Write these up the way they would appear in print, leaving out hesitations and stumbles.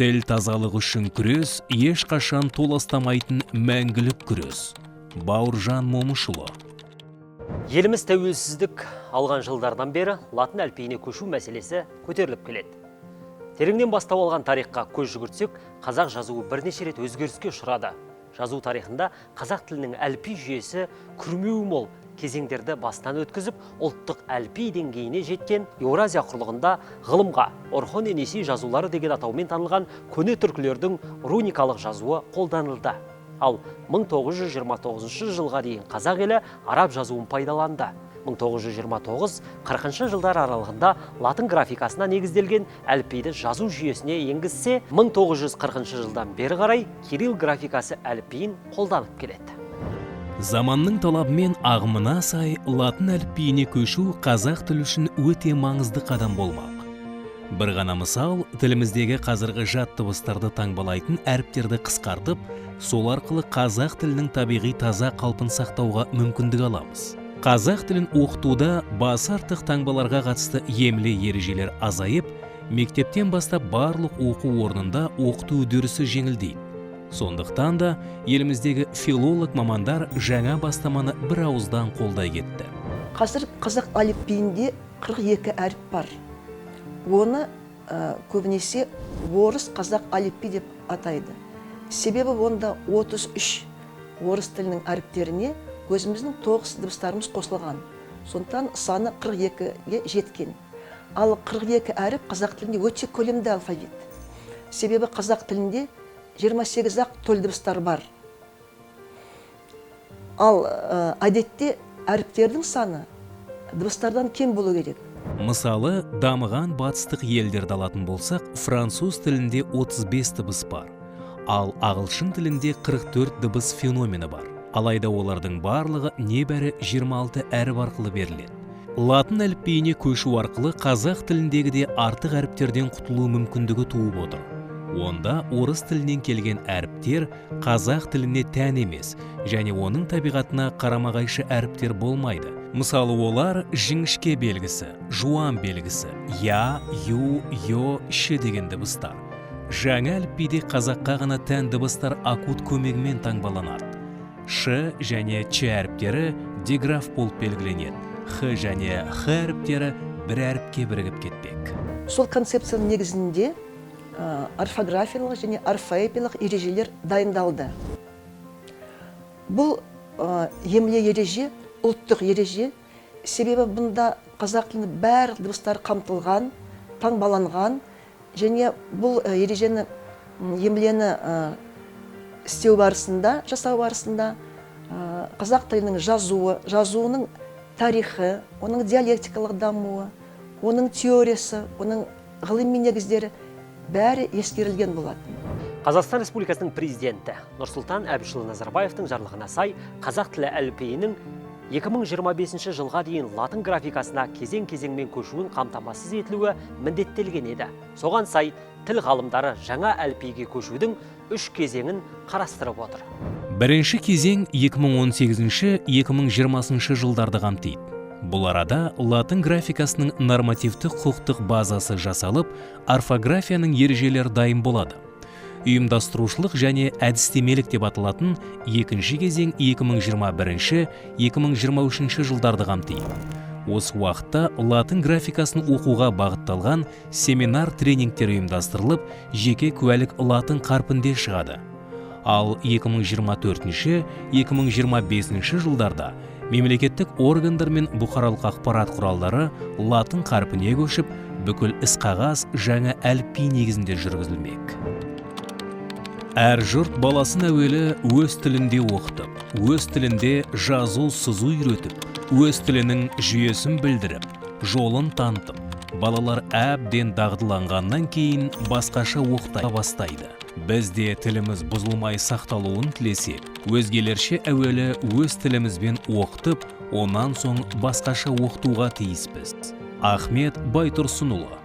Тіл тазалығы үшін күрес ешқашан толастамайтын мәңгілік күрес. Бауыржан Момышұлы. Еліміз тәуелсіздік алған жылдардан бері латын әліпбиіне көшу мәселесі көтеріліп келеді. Тереңнен бастау алған тарихқа көз жүгіртсек, қазақ жазуы бірнеше рет өзгеріске ұшырады. Жазу тарихында қазақ тілінің әліпби жүйесі күрмеуі мол кезеңдерді бастан өткізіп, ұлттық әліпби деңгейіне жеткен. Еуразия құрлығында ғылымға Орхон Енисей жазулары деген атаумен танылған көне түркілердің руникалық жазуы қолданылды. Ал 1929 жылға дейін қазақ елі араб жазуын пайдаланды. 1929-40 жылдар аралығында латын графикасына негізделген әліпбиді жазу жүйесіне енгізсе, 1940 жылдан бері қарай кирилл графикасы әліпбиін қолданып келеді. Заманның талабымен ағымына сай латын әліпбиіне көшу қазақ тілі үшін өте маңызды қадам болмақ. Бір ғана мысал, тіліміздегі қазіргі жат дыбыстарды таңбалайтын әріптерді қысқартып, сол арқылы қазақ тілінің табиғи таза қалпын сақтауға мүмкіндік аламыз. Қазақ тілін оқытуда басы артық таңбаларға қатысты емле ережелер азайып, мектептен бастап барлық оқу орнында оқыту үдерісі жеңілдейді. Сондықтан да еліміздегі филолог мамандар жаңа бастаманы бір ауыздан қолдай кетті. Қазір қазақ әліпбиінде 42 әріп бар. Оны көбінесе орыс қазақ әліпби деп атайды. Себебі онда 33 орыс тілінің әріптеріне өзіміздің 9 дыбыстарымыз қосылған. Сондықтан саны 42-ге жеткен. Ал 42 әріп қазақ тілінде өте көлемді алфавит. Себебі қазақ тілінде 28 ақ төл дыбыстар бар. Ал әдетте әріптердің саны дыбыстардан кем болу керек. Мысалы, дамыған батыстық елдерді алатын болсақ, француз тілінде 35 дыбыс бар, ал ағылшын тілінде 44 дыбыс феномені бар. Алайда олардың барлығы небәрі 26 әріп арқылы беріледі. Латын әліпбиіне көшу арқылы қазақ тіліндегі де артық әріптерден құтылу мүмкіндігі туып отыр. Онда орыс тілінен келген әріптер қазақ тіліне тән емес және оның табиғатына қарама-қайшы әріптер болмайды. Мысалы, олар жіңішке белгісі, жуан белгісі, я, ю, ё, ш деген дыбыстар. Жаңа әліпбиде қазаққа ғана тән дыбыстар акут көмегімен таңбаланады. Ш және ч әріптері диграф болып белгіленеді. Х және х әріптері бір әріпке бірігіп кетпек. Сол концепцияның негізінде орфографиялық және орфоэпиялық ережелер дайындалды. Бұл емле ереже, ұлттық ереже, себебі бұнда қазақ тілінің барлық дыбыстары қамтылған, таңбаланған, және бұл ережені, емлені істеу барысында, жасау барысында қазақ тілінің жазуы, жазуының тарихы, оның диалектикалық дамуы, оның теориясы, оның ғылыми негіздері бәрі ескерілген болатын. Қазақстан Республикасының президенті Нұрсұлтан Әбішұлы Назарбаевтың жарлығына сай қазақ тілі әліпбиінің 2025 жылға дейін латын графикасына кезең-кезеңмен көшуін қамтамасыз етілуі міндеттелген еді. Соған сай тіл ғалымдары жаңа әліпбиге көшудің үш кезеңін қарастырып отыр. Бірінші кезең 2018-2020 жылдарды қамтиды. Бұл арада латын графикасының нормативті құқықтық базасы жасалып, орфографияның ережелері дайын болады. Ұйымдастырушылық және әдістемелік деп аталатын екінші кезең 2021-2023 жылдарды қамтиды. Осы уақытта латын графикасын оқуға бағытталған семинар-тренингтер ұйымдастырылып, жеке куәлік латын қарпінде шығады. Ал 2024-2025 жылдарда мемлекеттік органдар мен бұқаралық ақпарат құралдары латын қарпіне көшіп, бүкіл іс-қағаз жаңа әліпби негізінде жүргізілмек. Әр жұрт баласын әуелі өз тілінде оқытып, өз тілінде жазу-сызу үйретіп, өз тілінің жүйесін білдіріп, жолын танытып, балалар әбден дағдыланғаннан кейін басқаша оқыта бастайды. Біз де тіліміз бұзылмай сақталуын тілесек, өзгелерше әуелі өз тілімізбен оқытып, онан соң басқаша оқытуға тиіспіз. Ахмет Байтұрсынұлы.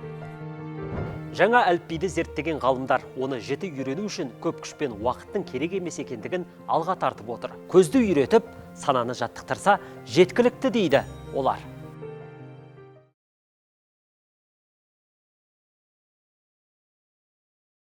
Жаңа әліпбиді зерттеген ғалымдар оны жіті үйрену үшін көп күш пен уақыттың керек емес екендігін алға тартып отыр. Көзді үйретіп, сананы жаттықтырса жеткілікті дейді олар.